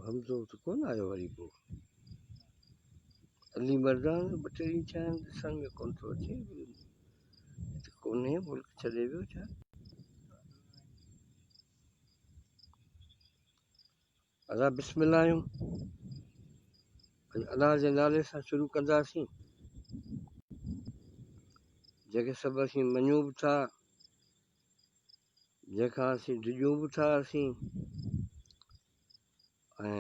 حمزو ته ڪونه آيو وري پوء علي مردان ٻه ٽي ڏينهن ٿيا آهن ڏسڻ ۾ ڪونه ٿو اچي هتي ڪونهي ملڪ ڇڏي ويو ڇا؟ ادا بسم الله آهيون الله جي نالي سان شروع ڪنداسين جيڪي سڀ اسين مڃون به ٿا جنهن کان اسين ڊڄون به ٿا اسين ۽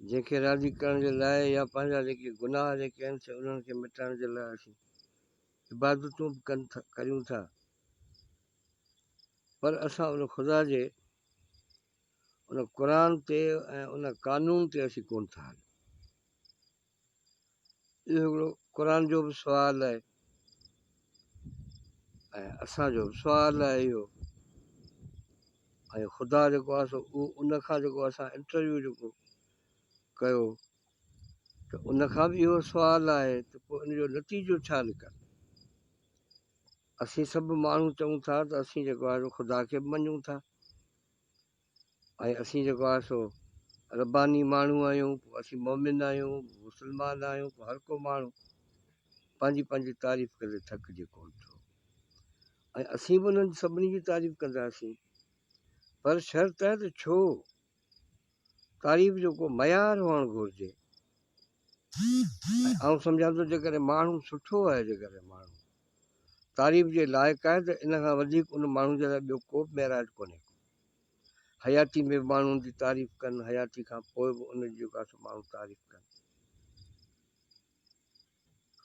جنهن کي راضي ڪرڻ جي لاء يا پنهنجا جيڪي گناهه جيڪي آهن سي انهن کي مٽائڻ جي لاء اسين عبادتون به ڪن ٿا ڪريون ٿا پر اسان ان خدا جي ان قرآن تي ۽ ان قانون تي اسين ڪون ٿا هلون. اهو هڪڙو قرآن جو به سوال آهي ۽ اسان جو به سوال آهي اهو ۽ خدا جيڪو آهي سو اهو ان کان جيڪو اسان انٽرويو جيڪو ڪيو ته ان کان به اهو سوال آهي ته پوء ان جو نتيجو ڇا نڪرندو؟ اسين سڀ ماڻهو چئون ٿا ته اسين جيڪو آهي سو خدا کي به مڃون ٿا ۽ اسين جيڪو آهي سو رباني ماڻهو آهيون، پوء اسين مؤمن آهيون، مسلمان آهيون، پوء هر ڪو ماڻهو پنهنجي پنهنجي تعريف ڪندي ٿڪجي ڪونه ٿو ۽ اسين به انهن سڀني جي تعريف ڪنداسين پر شرط آهي ته ڇو تعريف جو ڪو معيار هئڻ گهرجي ۽ آئون سمجهان ٿو جيڪڏهن ماڻهو سٺو آهي جيڪڏهن ماڻهو تعريف جي لائق آهي ته ان کان وڌيڪ ان ماڻهو جي لاء ٻيو ڪو به معراج ڪونهي ڪو. حياتي ۾ به ماڻهو ان جي تعريف ڪن، حياتي کان پوء به ان جي جيڪو آهي سو ماڻهو تعريف ڪن.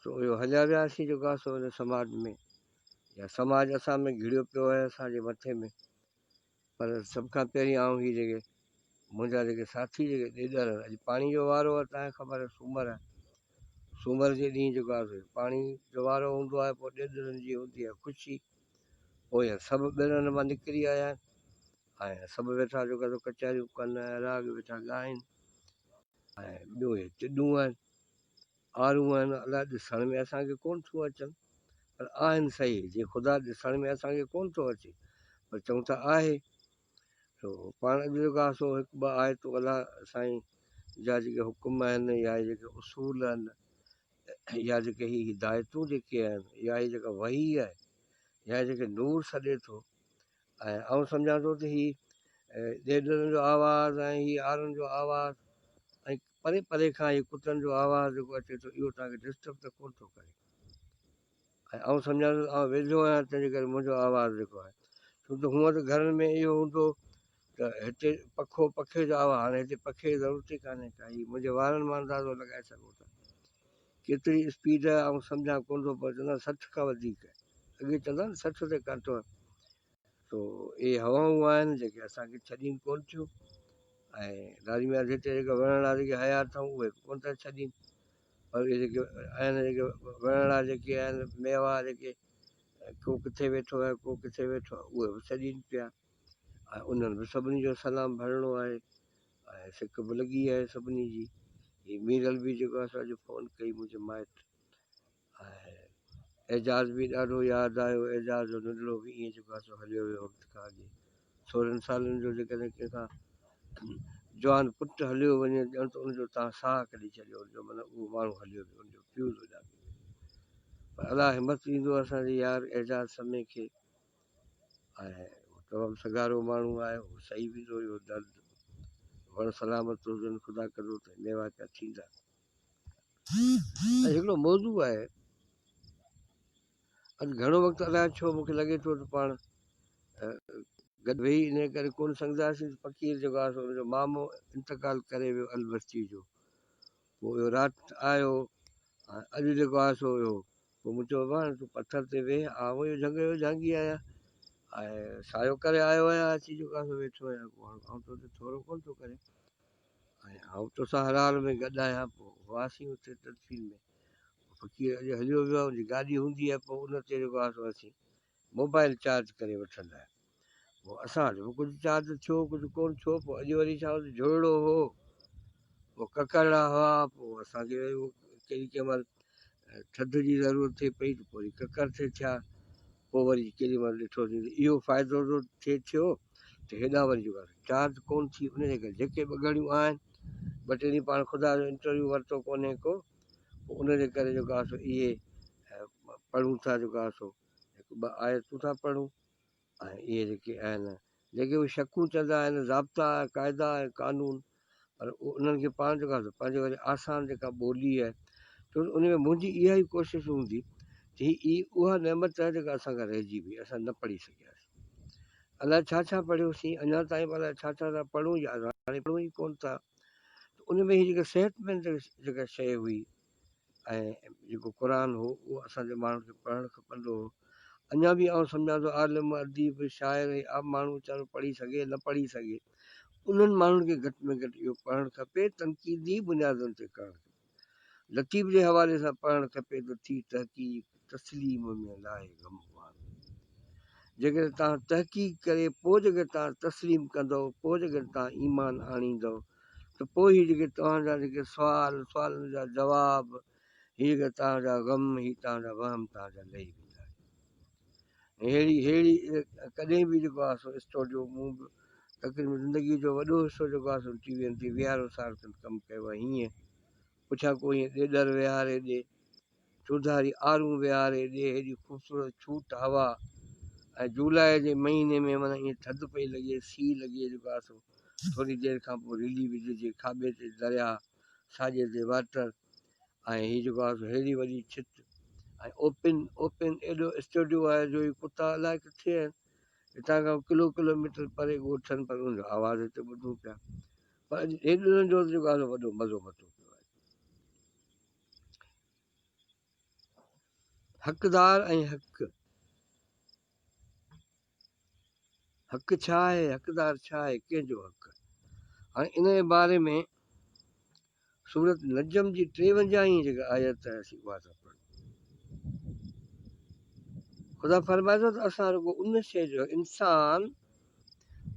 سو اهو هليا وياسين جيڪو آهي سو ان سماج ۾ يا سماج اسان ۾ گهڙيو پيو آهي اسان جي مٿي ۾. پر سڀ کان پهرين آئون هي جيڪي منهنجا جيڪي ساٿي جيڪي ڏيڏر آهن، اڄ پاڻي جو وارو آهي تنهن کي خبر آهي سومر آهي، سومر جي ڏينهن جيڪو آهي سو پاڻي جو وارو هوندو آهي پوء ڏيڏرن جي هوندي آهي خوشي، پوء اهي سڀ ٻيلن مان نڪري آيا آهن ۽ سڀ ويٺا جيڪو آهي سو ڪچهريون ڪن ۽ راڳ ويٺا ڳائين ۽ ٻيو اهي چڏون آهن. آرون آهن الاء ڏسڻ ۾ اسان کي ڪونه ٿيون اچن پر آهن صحيح جي خدا ڏسڻ ۾ اسان کي ڪونه ٿو اچي پر چئون ٿا آهي سو پاڻ اڄ جيڪو آهي سو هڪ ٻه آيتون الله سائين جا جيڪي حڪم آهن يا جيڪي اصول آهن يا جيڪي هي هدايتون جيڪي آهن يا هي جيڪا وحي آهي يا جيڪي نور سڏي ٿو ۽ آئون سمجهان ٿو ته هي ڏيڏرن جو آواز ۽ هي آرن جو آواز ۽ پري پري کان هي ڪتن جو آواز جيڪو اچي ٿو اهو توهان کي ڊسٽرب ته ڪونه ٿو ڪري ۽ آئون سمجهان ٿو ته آئون ويجهو آهيان تنهنجي ڪري منهنجو آواز جيڪو آهي ڇو ته هونء ته گهرن ۾ اهو هوندو ته هتي پکو پکي جو آواز هاڻي هتي پکي جي ضرورت ئي ڪانهي ڪا هي منهنجي وارن مان اندازو لڳائي سگهو ٿا ڪيتري اسپيڊ آهي آئون سمجهان ڪونه ٿو پر چوندا 60 کان وڌيڪ آهي اڳي چوندا نه 60 تي ڪانٽو آهي سو اهي هوائون آهن جيڪي اسان کي ڇڏين ڪونه ٿيون ۽ لازمي آهي جتي جيڪي وڻڙا جيڪي حيات اٿئون اهي به ڪونه ٿا ڇڏين پر اهي جيڪي آهن جيڪي وڻڙا جيڪي آهن ميوا جيڪي ڪو ڪٿي ويٺو آهي ڪو ڪٿي ويٺو آهي اهي به ڇڏين پيا ۽ انهن به سڀني جو سلام ڀرڻو آهي ۽ سڪ به لڳي آهي سڀني جي. هي ميرل به جيڪو آهي سو اڄ فون ڪئي منهنجي مائٽ ۽ اعجاز به ڏاڍو ياد آيو اعجاز جو ننڍڙو به ائين جيڪو آهي سو هليو ويو وقت کان اڳي 16 سالن جو جيڪڏهن ڪنهن کان جوان پٽ هليو وڃي ڄڻ ته ان جو تان ساهه ڪڍي ڇڏيو ان جو معنيٰ اهو ماڻهو هليو ويو ان جو پيء اڏامي ويو پر الله همت ڏيندو اسان جي يار اعجاز سمي کي ۽ تمام سگهارو ماڻهو آهي هو سهي ويندو اهو درد وڻ سلامت هجن خدا ڪندو ته ميوا پيا ٿيندا. ۽ هڪڙو موضوع آهي اڄ گهڻو وقت الائي ڇو مونکي لڳي ٿو ته پاڻ گڏ ويهي ان ڪري ڪونه سگهنداسين ته فقير جيڪو آهي سو ان جو مامو انتقال ڪري ويو البستي جو پوء اهو رات آيو ۽ اڄ جيڪو آهي سو اهو پوء مون چيو بابا هاڻي تون پٿر تي ويهه، آئون اهو جهنگ جو جهانگي آهيان ۽ سايو ڪري آيو آهيان، اچي جيڪو آهي سو ويٺو آهيان، پوء هاڻي آئون تو تي ٿورو ڪونه ٿو ڪريان ۽ آئون توسان هر حال ۾ گڏ آهيان. پوء هئاسين اتي تدفين ۾، پوء فقير اڄ هليو ويو آهي، ان جي گاڏي هوندي آهي، پوء ان تي جيڪو آهي سو اسين موبائل چارج ڪري وٺندا آهيون. پوء اسان وٽ به ڪجهه چارج ٿيو، ڪجهه ڪونه ٿيو. پوء اڄ وري ڇا هو ته جهڙڙو هو، پوء ڪڪرڙا هئا، پوء اسان کي وري ڪيڏي ڪنهن مهل ٿڌ جي ضرورت ٿئي پئي ته پوء وري ڪڪر ٿي ٿيا. پوء وري ڪيڏي مهل ڏٺوسين ته اهو فائدو ٿو ٿئي ٿيو ته هيڏانهن وري جيڪو آهي چارج ڪونه ٿي ان جي ڪري جيڪي ٻه گهڙيون آهن ٻه ٽي ڏينهن پاڻ خدا جو انٽرويو ورتو ڪونهي ڪو پوء ان جي ڪري جيڪو آهي سو اهي پڙهون ٿا جيڪو آهي سو هڪ ٻه آيتون ٿا پڙهون ۽ اهي جيڪي آهن جيڪي اهي شڪون چوندا آهن ضابطا قاعدا ۽ قانون پر انهن کي پاڻ جيڪو آهي پنهنجي وري آسان جيڪا ٻولي آهي ڇو ته ان ۾ منهنجي اها ئي ڪوشش هوندي ته هي اها نعمت آهي جيڪا اسان کان رهجي وئي اسان نه پڙهي سگهياسين الائي ڇا ڇا پڙهيوسين اڃا تائين به الائي ڇا ڇا ٿا پڙهون يا هاڻي پڙهون ئي ڪونه ٿا ته ان ۾ هي جيڪا صحت مند جيڪا شيء هئي ۽ جيڪو قرآن هو اهو اسان جي ماڻهن کي پڙهڻ کپندو هو. اڃا به آئون سمجهان ٿو عالم، اديب، شاعر ۽ عام ماڻهو ويچارو پڙهي سگهي نه پڙهي سگهي انهن ماڻهن کي گهٽ ۾ گهٽ اهو پڙهڻ کپي تنقيدي بنيادن تي ڪرڻ کپي. لطيف جي حوالي سان پڙهڻ کپي ته ٿي تحقيق تسليم ۾ لاهي غم وار. جيڪڏهن توهان تحقيق ڪري پوء جيڪڏهن توهان تسليم ڪندؤ پوء جيڪڏهن توهان ايمان آڻيندؤ ته پوء هي جيڪي توهان جا جيڪي سوال، سوالن جا جواب، هي جيڪي توهان جا غم، هي توهان جا وهم توهان جا لهي ويندا. ههڙي ههڙي ڪڏهن به جيڪو آهي سو اسٽوڊيو مون به تقريبن زندگي جو وڏو حصو جيڪو آهي سو ٽي وين تي ويهارو سال کن ڪم ڪيو آهي هيئن پڇان ڪو هيئن ڏيڏر ويهاري ڏي چوڌاري آرون ويهاري ڏي، هيڏي خوبصورت ڇوٽ هوا ۽ جولاء جي مهيني ۾ معنيٰ ائين ٿڌ پئي لڳي، سيء لڳي جيڪو آهي سو ٿوري دير کان پوء رلي وجهجي، کاٻي تي درياهه، ساڄي تي واٽر ۽ هي جيڪو آهي سو هيڏي وڏي ڇت ۽ اوپن اوپن ايڏو اسٽوڊيو آهي جو هي ڪتا الائي ڪٿي آهن، هتان کان ڪلو ڪلو ميٽر پري ڳوٺ آهن پر انهن جو آواز هتي ٻڌون پيا پر اڄ ڏيڏرن جو جيڪو آهي سو وڏو مزو متو پيو آهي. حقدار ۽ حق، حق ڇا آهي، حقدار ڇا آهي، ڪنهن جو حق آهي؟ هاڻي ان جي باري ۾ سورت نجم جي ٽيونجاهين جيڪا آيت آهي اسين اها ٿا پڙهون. خدا فرمائي ٿو ته اسان رڳو ان شيء جو انسان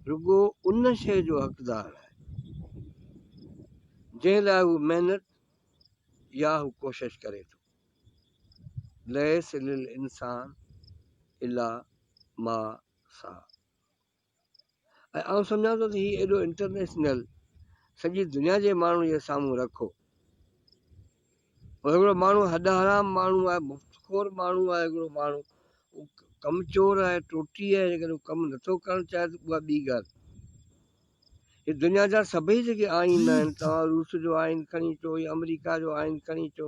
رڳو ان شيء جو حقدار آهي جنهن لاء هو محنت يا هو ڪوشش ڪري ٿو. ليس للانسان الا ما سعي ۽ آئون سمجهان ٿو ته هي ايڏو انٽرنيشنل سڄي دنيا جي ماڻهن جي سامهون رکو پوء هڪڙو ماڻهو هڏ حرام ماڻهو آهي مفت خور ماڻهو آهي هڪڙو ماڻهو ڪم چور آهي ٽوٽي آهي جيڪڏهن ڪم نٿو ڪرڻ چاهي ته اها ٻي ڳالهه هي دنيا جا سڀئي جيڪي آئين آهن، توهان روس جو آئين کڻي اچو يا آمريڪا جو آئين کڻي اچو،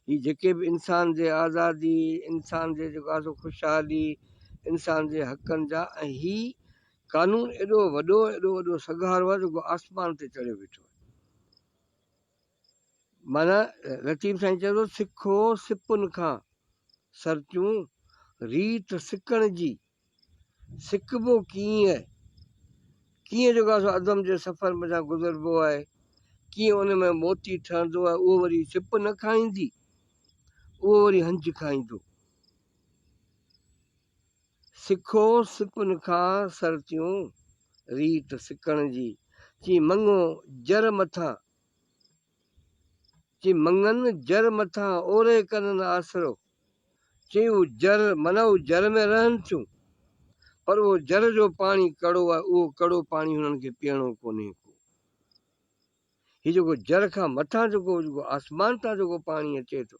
هي جيڪي به انسان جي آزادي، انسان جي جيڪو آهي سو خوشحالي، انسان جي حقن جا ۽ هي قانون ايڏو وڏو ايڏو وڏو سگهارو آهي جيڪو آسمان تي چڙهيو بيٺو آهي. معنيٰ لطيف سائين چئي ٿو سکو سپن کان سرتيون ريت سڪڻ جي سکبو ڪيئن؟ ڪيئن جيڪو آهي سو عدم جي سفر منجهان گذربو آهي، ڪيئن ان ۾ موتي ٺهندو آهي، اهو وري سپ نه کائيندي، اهو وري هنج کائيندو. سکو سپن کان سرتيون، ريت سڪڻ جي، چي مڱو جر مٿان، چي مڱن جر مٿان اوري ڪنن آسرو. چي هو جر معنيٰ هو جر ۾ رهن ٿيون پر اهو جر جو پاڻي ڪڙو آهي اهو ڪڙو پاڻي هنن کي پيئڻو ڪونهي ڪو. هي جيڪو جر کان مٿان جيڪو جيڪو آسمان تان جيڪو پاڻي اچي ٿو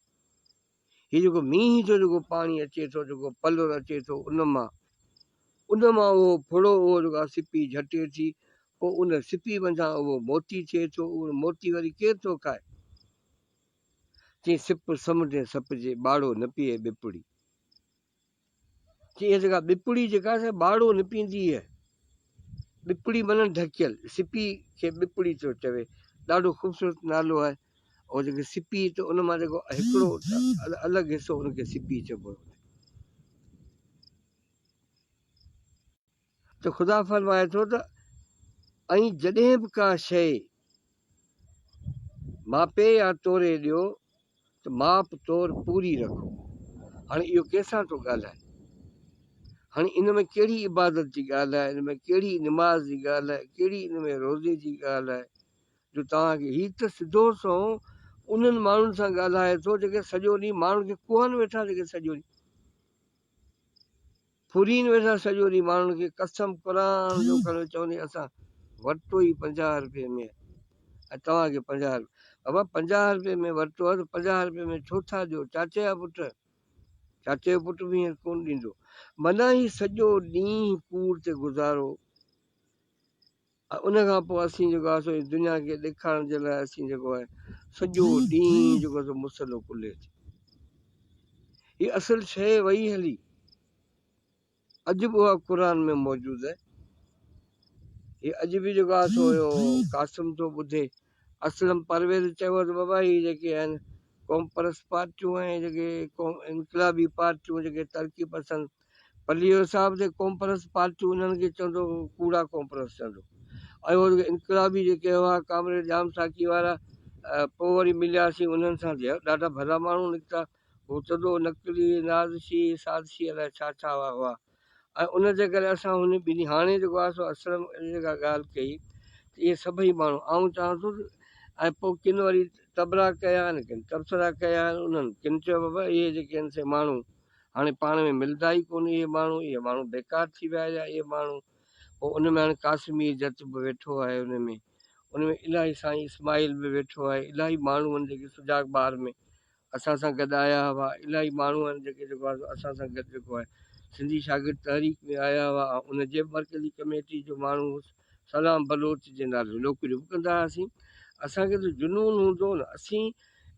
هي جيڪو مينهن جو جيڪو پاڻي اچي ٿو جيڪو پلر اچي ٿو ان مان ان مان اهو ڦڙو اهو جيڪو آهي سپي جهٽي ٿي پوء ان سپي منجهان اهو موتي ٿئي ٿو اهو موتي وري ڪير ٿو کائي؟ چي سپ سمنڊين سپ جي ٻاڙو نه پيئي ٻپڙي. چي اها جيڪا ٻپڙي جيڪا آهي سا ٻاڙو نه پيئندي آهي. ٻپڙي معنيٰ ڍڪيل، سپي کي ٻپڙي ٿو چوي. ڏاڍو خوبصورت نالو آهي. اور جيڪي سپي ته ان مان جيڪو هڪڙو الڳ حصو ان کي سپي چئبو آهي. ته خدا فرمائي ٿو ته ۽ جڏهن به ڪا شيء ماپي يا توري ڏيو ته ماپ تور پوري رکو. هاڻي اهو ڪنهن سان ٿو ڳالهائي؟ هاڻي ان ۾ ڪهڙي عبادت جي ڳالهه آهي، ان ۾ ڪهڙي نماز جي ڳالهه آهي، ڪهڙي ان ۾ روزي جي ڳالهه آهي جو توهان کي هي ته سڌو سنئون انهن ماڻهن سان ڳالهائي ٿو جيڪي سڄو ڏينهن ماڻهن کي ڪوهن ويٺا جيڪي سڄو ڏينهن. ڦرين ويٺا سڄو ڏينهن ماڻهن کي قسم قرآن جو کڻيو چوندي اسان ورتو ئي 50 روپئي ۾ ۽ توهان کي 50 روپئي. بابا 50 روپئي ۾ ورتو آهي ته 50 روپئي ۾ ڇو ٿا ڏيو چاچي جا پٽ؟ چاچي جو پٽ به هينئر ڪونه ڏيندو. معنيٰ هي سڄو ڏينهن ڪوڙ تي گذارو ۽ ان کان پوء اسين جيڪو آهي سو دنيا کي ڏيکارڻ جي لاء اسين جيڪو آهي سڄو ڏينهن جيڪو آهي سو مصلو ڪلهي تي. هي اصل شيء وئي هلي. اڄ به اها قرآن ۾ موجود آهي. هي اڄ به جيڪو آهي سو اهو قاسم ٿو ٻڌي. اسلم پرويز چيو ته بابا هي جيڪي آهن قومپرست پارٽيون ۽ جيڪي انقلابي پارٽيون جيڪي ترقي پسند پليجو صاحب تي قومپرست پارٽيون انهن کي چوندو هو ڪوڙا قومپرست چوندو ۽ اهي انقلابي جيڪي هئا ڪامريڊ ڄام ساقي وارا پوء وري ملياسين انهن سان ڏاڍا ڀلا ماڻهو نڪتا. هو چوندو هو نقلي، نازشي، سازشي الائي ڇا ڇا هئا ۽ ان جي ڪري اسان هن ٻنهي هاڻي جيڪو آهي سو اسلم جيڪا ڳالهه ڪئي ته اهي سڀئي ماڻهو آئون چوان ٿو ۽ پوء ڪن وري تبرا ڪيا آهن ڪن تبصرا ڪيا آهن انهن ڪن چيو بابا اهي جيڪي آهن سي ماڻهو هاڻي پاڻ ۾ ملدا ئي ڪونه اهي ماڻهو اهي ماڻهو بيڪار ٿي ويا يا اهي ماڻهو پوء ان ۾ هاڻي قاسمي جت به ويٺو آهي ان ۾ ان ۾ الاهي سائين اسماعيل به ويٺو آهي الاهي ماڻهو آهن جيڪي سجاڳ ٻار ۾ اسان سان گڏ آيا هئا الاهي ماڻهو آهن جيڪي جيڪو آهي اسان سان گڏ جيڪو آهي سنڌي شاگرد تحريڪ ۾ آيا هئا آئون ان جي به مرڪزي ڪميٽي جو ماڻهو هوس سلام بلوچ جي نالي نوڪريون به ڪندا هئاسين اسان کي ته جنون هوندو هو نه اسين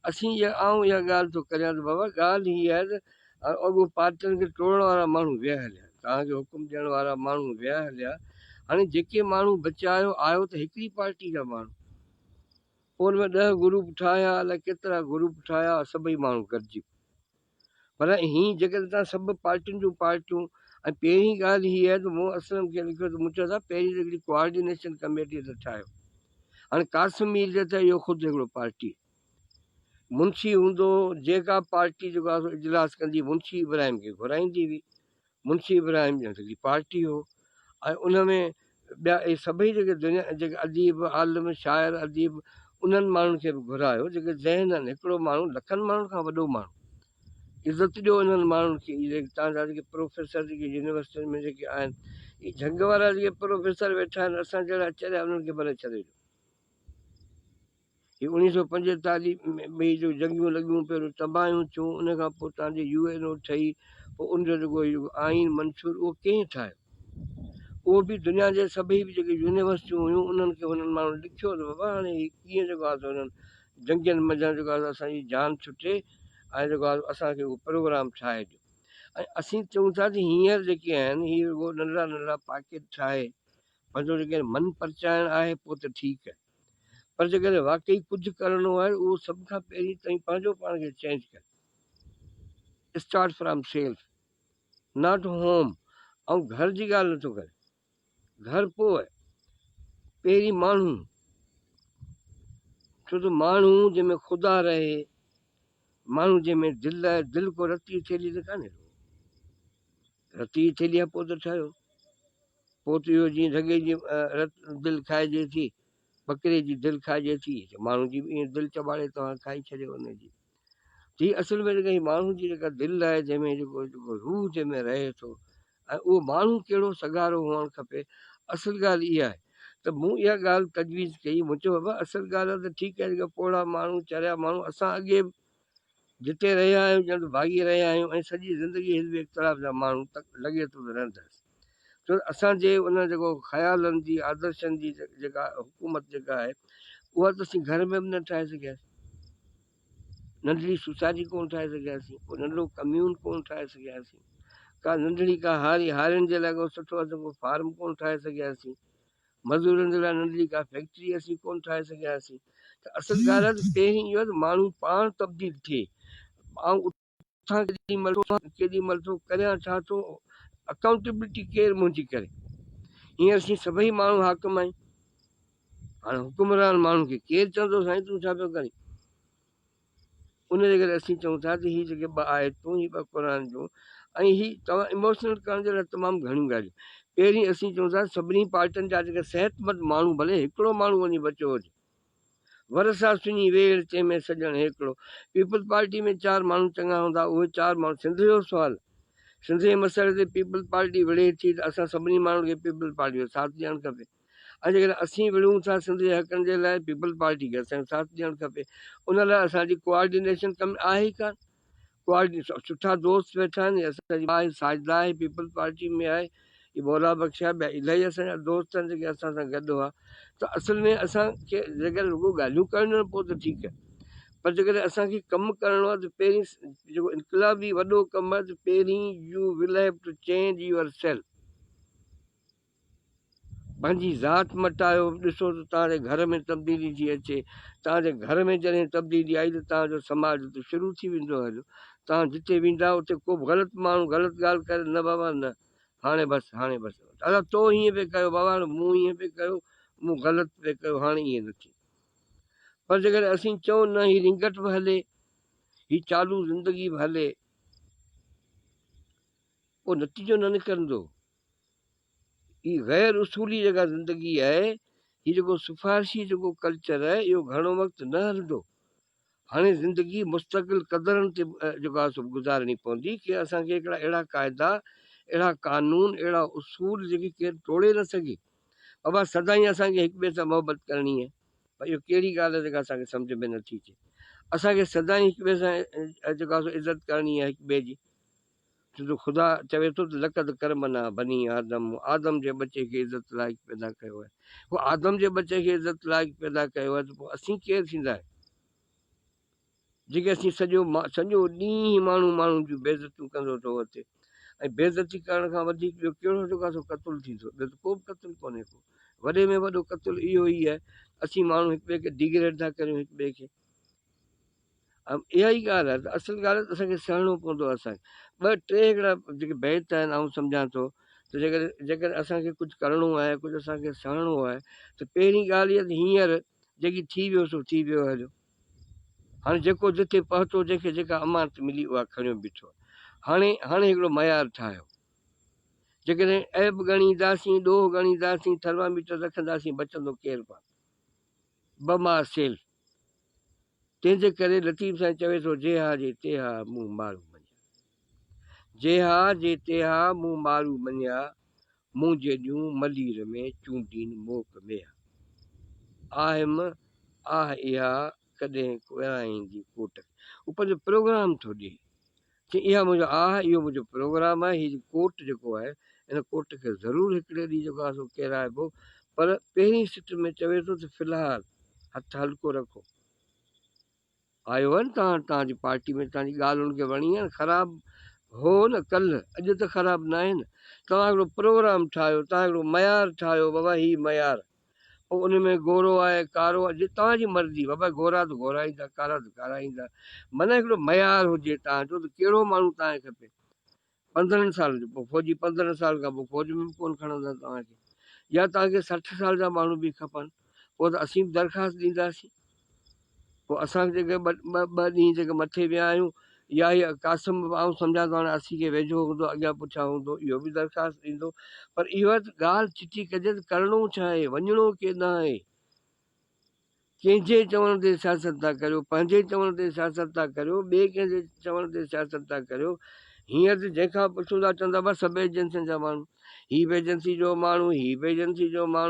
اسين اها آئون اها ڳالهه ٿو ڪريان ته بابا ڳالهه هي آهي ته اڳو پارٽين کي ٽوڙڻ وارا ماڻهو ويا هليا توهان کي حڪم ڏيڻ وارا ماڻهو ويا هليا هاڻي جيڪي ماڻهو بچيا آهيو آهيو ته هڪڙي پارٽي جا ماڻهو پوء ان ۾ ڏهه گروپ ٺاهيا الائي ڪيترا گروپ ٺاهيا سڀئي ماڻهو گڏجي پر هي جيڪڏهن توهان سڀ پارٽين جون پارٽيون ۽ پهرين ڳالهه هي آهي ته مون اسلم کي لکيو ته مون چيو ته پهرين ته هڪڙي ڪوآرڊينيشن ڪميٽي ته ٺاهيو هاڻي قاسم مير جي ته اهو خود هڪڙو پارٽي منشي هوندو جيڪا پارٽي جيڪو آهي اجلاس ڪندي منشي ابراهيم کي گهرائيندي هئي منشي ابراهيم ڄڻ سڄي پارٽي هو ۽ ان ۾ ٻيا اهي سڀئي جيڪي دنيا جيڪي اديب، عالم، شاعر، اديب انهن ماڻهن کي به گهرايو جيڪي ذهن آهن هڪڙو ماڻهو لکن ماڻهن کان وڏو ماڻهو عزت ڏيو انهن ماڻهن کي اهي جيڪي تان جا جيڪي پروفيسر جيڪي يونيورسٽين ۾ جيڪي آهن اهي جهنگ وارا جيڪي پروفيسر ويٺا آهن اسان جهڙا چريا انهن کي ڀلي ڇڏي ڏيو. هي 1945 ۾ هي جو جنگيون لڳيون پهريون تباهيون ٿيون ان کان پوء تان جي يو اين او ٺهي پوء ان جو جيڪو هي جيڪو آئين منشور اهو ڪنهن ٺاهيو اهو به دنيا جي سڀئي به جيڪي يونيورسٽيون هيون انهن کي هنن ماڻهن لکيو ته بابا هاڻي هي ڪيئن جيڪو آهي سو هنن جنگين منجهان جيڪو آهي اسان جي جان ڇٽي ۽ جيڪو آهي اسان کي اهو پروگرام ٺاهي ڏيو ۽ اسين چئون ٿا ته هينئر جيڪي آهن هي رڳو ننڍڙا ننڍڙا پاڪيٽ ٺاهي پنهنجو جيڪڏهن من پرچائڻ آهي پوء ته ٺيڪ آهي پر جيڪڏهن واقعي ڪجهه ڪرڻو آهي اهو سڀ کان پهرين توهين پنهنجو پاڻ کي چينج ڪريو start from self not home آئون گهر جي ڳالهه نٿو ڪريان گهر پوء پهرين ماڻهو ڇو ته ماڻهو جنهن ۾ خدا رهي ماڻهو جنهن ۾ دل آهي دل ڪو رتي ٿيلي ته ڪانهي رتي ٿيلي آهي پوء ته ٺهيو پوء ته اهو جيئن ڍڳي جي رت دل کائجي ٿي، ٻڪري جي دل کائجي ٿي ته ماڻهو جي به ائين دل چٻاڙي توهان کائي ڇڏيو ان جي. ته هي اصل ۾ جيڪا هي ماڻهو جي جيڪا دل آهي جنهن ۾ جيڪو جيڪو روح جنهن ۾ رهي ٿو ۽ اهو ماڻهو ڪهڙو سگهارو هئڻ کپي اصل ڳالهه اها آهي ته مون اها ڳالهه تجويز ڪئي مون چيو بابا اصل ڳالهه آهي ته ٺيڪ آهي جيڪا پوڙها ماڻهو چريا ماڻهو اسان اڳي به جتي رهيا آهيون ڄڻ ته ڀاڳي رهيا آهيون ۽ سڄي زندگي حزب اختلاف جا ماڻهو تڪ لڳي ٿو ته رهنداسين ڇو ته اسان جي ان جيڪو خيالن جي آدرشن جي جيڪا حڪومت جيڪا آهي اها ته اسين گهر ۾ به نه ٺاهي سگهياسين ننڍڙي سوسائٽي ڪونه ٺاهي سگهياسين ڪو ننڍڙو ڪميون ڪونه ٺاهي سگهياسين ڪا ننڍڙي ڪا هاري هارين جي لاء ڪو سٺو اسان ڪو فارم ڪونه ٺاهي سگهياسين مزورن جي لاء ننڍڙي ڪا فيڪٽري اسين ڪونه ٺاهي سگهياسين ته اصل ڳالهه آهي ته پهرين اهو آهي ته ماڻهو پاڻ تبديل ٿئي آئون اٿان ڪيڏي مهل ٿو ڪيڏي مهل ٿو ڪريان ڇا ٿو اڪائونٽيبلٽي ڪير منهنجي ڪري هينئر اسين سڀئي ماڻهو حاڪم آهيون هاڻي حڪمران ماڻهن کي ڪير چوندو سائين تون ڇا پيو ڪرين ان جي ڪري اسين چئون ٿا ته هي جيڪي ٻه آيتون هي ٻه قرآن جون ۽ هي توهان اموشنل ڪرڻ جي لاء تمام گهڻيون ڳالهيون پهرين اسين چئون ٿا سڀني پارٽين جا جيڪي صحتمند ماڻهو ڀلي هڪڙو ماڻهو وڃي بچيو هجي ورسا سڃي ويڙ تنهن ۾ سڄڻ هيڪڙو پيپلز پارٽي ۾ چار ماڻهو چڱا هوندا اهي چار ماڻهو سنڌ جو سوال سنڌ جي مسئلي تي پيپلز پارٽي وڙهي ٿي ته اسان سڀني ماڻهن کي پيپلز پارٽي جو ساٿ ڏيڻ کپي ۽ جيڪڏهن اسين وڙهون ٿا سنڌ جي حقن جي لاء پيپلز پارٽي کي اسان جو ساٿ ڏيڻ کپي. ان لاء اسان جي ڪوآرڊينيشن ڪم آهي ئي ڪانه. ڪوآرڊينيشن سٺا دوست ويٺا آهن اسان جي ماء ساجده آهي پيپلز پارٽي ۾ آهي هي مولا بخش آهي ٻيا الاهي اسان جا دوست آهن جيڪي اسان سان گڏ هئا ته اصل ۾ اسان کي جيڪڏهن رڳو ڳالهيون ڪرڻيون آهن پوء ته ٺيڪ آهي پر جيڪڏهن اسان کي ڪم ڪرڻو آهي ته پهرين جيڪو انقلابي وڏو ڪم آهي ته پهرين you will have to change yourself پنهنجي ذات مٽايو، ڏسو ته توهان جي گهر ۾ تبديلي ٿي اچي. توهان جي گهر ۾ جڏهن تبديلي آئي ته توهان جو سماج اتي شروع ٿي ويندو هليو. توهان جتي ويندا اتي ڪو به غلط ماڻهو غلط ڳالهه ڪري نه بابا نه هاڻي بس هاڻي بس ادا تو هيئن پئي ڪيو بابا هاڻي مون هيئن پئي ڪيو مون غلط پئي ڪيو هاڻي ائين نه ٿيندو. پر جيڪڏهن اسين چئون نه هي رينگٽ به هلي هي چالو زندگي به هلي پوء نتيجو نه نڪرندو. هي غير اصولي جيڪا زندگي آهي، هي جيڪو سفارشي جيڪو ڪلچر آهي، اهو گهڻو وقت نه هلندو. هاڻي زندگي مستقل قدرن تي جيڪو آهي سو گذارڻي پوندي ڪي اسان کي هڪڙا اهڙا قاعدا، اهڙا قانون، اهڙا اصول جيڪي ڪير ٽوڙي نه سگهي. بابا سدائين اسان کي هڪ ٻئي سان محبت ڪرڻي آهي. پر اهو ڪهڙي ڳالهه آهي جيڪا اسان کي سمجهه ۾ نٿي اچي. اسان کي سدائين هڪ ٻئي سان جيڪو آهي سو عزت ڪرڻي آهي هڪ ٻئي جي. ڇو جو خدا چوي ٿو ته لقد ڪرمنا بني آدم، مون آدم جي ٻچي کي عزت لائق پيدا ڪيو آهي. پوء آدم جي ٻچي کي عزت لائق پيدا ڪيو آهي ته پوء اسين ڪير ٿيندا آهيون جيڪي اسين سڄو سڄو ڏينهن ماڻهو ماڻهن جون بيعزتيون ڪندو ٿو وتي ۽ بيعزتي ڪرڻ کان وڌيڪ ٻيو ڪهڙو جيڪو آهي سو قتل ٿيندو ٻيو ته ڪو به قتل ڪونهي ڪو وڏي ۾ وڏو قتل اهو ئي آهي اسين ماڻهو هڪ ٻئي کي ڊيگريڊ ٿا ڪريون هڪ ٻئي کي اها ئي ڳالهه آهي ته اصل ڳالهه ته اسان کي سهڻو پوندو اسان کي ٻه ٽي هڪڙا جيڪي بيت آهن آئون سمجهان ٿو ته جيڪڏهن جيڪڏهن اسان کي ڪجهه ڪرڻو آهي ڪجهه اسان کي سهڻو آهي ته پهرين ڳالهه اها ته هينئر جيڪي ٿي ويو سو ٿي ويو هليو هاڻي جيڪو جتي پهتو جنهن کي جيڪا امانت ملي اها کڻيو بيٺو هاڻي هاڻي هڪڙو معيار ٺاهيو جيڪڏهن عيب ڳڻينداسين ڏوهه ڳڻينداسين ٿرماميٽر رکنداسين بچندو ڪير ڪونه بما سيلف تنهن جي ڪري لطيف سائين چوي ٿو جي ها جي تي ها مون مارو مڃيا. جي ها جي تي ها مون مارو مڃيا، مون جيڏيون ملير ۾ چونڊين موڪ ميها. آهيم آه اها ڪڏهن ڪوئرائيندي ڪوٽ کي. هو پنهنجو پروگرام ٿو ڏئي. چي اها منهنجو آه اهو منهنجو پروگرام آهي، هي ڪوٽ جيڪو آهي ان ڪوٽ کي ضرور هڪڙي ڏينهن جيڪو آهي سو ڪيرائبو پر پهرين سٽ ۾ چوي ٿو ته في الحال هٿ هلڪو رکو. آيو آهي نه توهان توهان جي پارٽي ۾ توهان جي ڳالهه هن کي وڻي آهي نه خراب هو نه ڪلهه اڄ ته خراب ناهي نه توهان هڪڙو پروگرام ٺاهيو توهان هڪڙو معيار ٺاهيو بابا هي معيار پوء ان ۾ گورو آهي ڪارو آهي جي توهان جي مرضي بابا گورا ته گورا ايندا ڪارا ته ڪارا ايندا معنيٰ هڪڙو معيار هجي توهان جو ته ڪهڙو ماڻهو توهان کي کپي 15 سال جو پوء فوجي 15 سال کان پوء فوج ۾ به ڪونه کڻندا توهان کي يا توهان کي 60 سال جا ماڻهو به کپن پوء ته اسين به درخواست ڏينداسين پوء اسان جيڪي ٻه ٻه ٻه ڏينهن جيڪي مٿي ويا آهيون يا هي قاسم به آئون سمجهان ٿو هاڻي اسي کي ويجهو هوندو اڳيان پٺيان هوندو اهو به درخواست ڏيندو پر اهو آهي ته ڳالهه چٽي ڪجي ته ڪرڻو ڇا آهي وڃڻو ڪيڏانهن آهي ڪنهن جي چوڻ تي سياست ٿا ڪريو پنهنجي چوڻ تي سياست ٿا ڪريو ٻئي ڪنهن جي چوڻ تي سياست ٿا ڪريو هينئر ته جنهن کان پڇون ٿا چون ٿا بس سڀ ايجنسين جا ماڻهو هي به ايجنسي جو ماڻهو هي به ايجنسي جو ماڻهو.